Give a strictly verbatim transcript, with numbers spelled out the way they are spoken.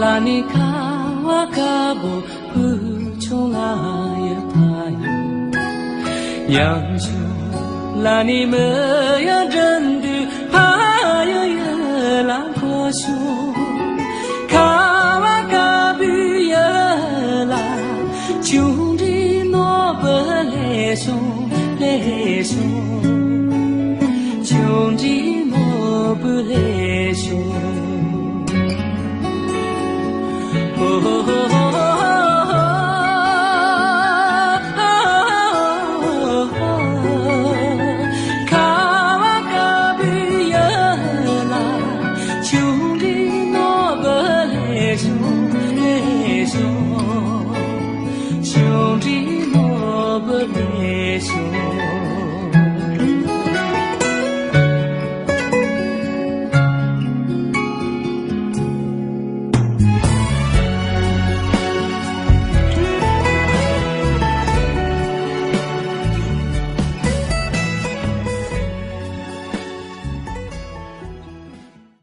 ལ་ནི་ཁ་བ་དཀར་པོ་བུ་ཆུང་ལ་ཡི་ཕ་ཡི། ཉམ་ཆུང་ལ་ནི་མི་ཡ་འགྲན་དུ་ཕ་ཡི་ཡི་ལ་འཁོར་ཤོག་ཁ་བ་དཀར་པོའི་ཡི་ལ་ཆུང་འདྲིས་ནོར་བུ་ལེགས་ཤོག་ལེགས་ཤོག་ཆུང་འདྲིས་ནོར་བུ་ལེགས་ཤོག་ཁ་བ་དཀར་པོའི་ཡི་ལ་ཆུང་འདྲིས་ནོར་བུ་ལེགས་ཤོག་ལེགས་ཤོག་ཆུང་འདྲིས་ནོར་བུ་ལེགས་ཤོག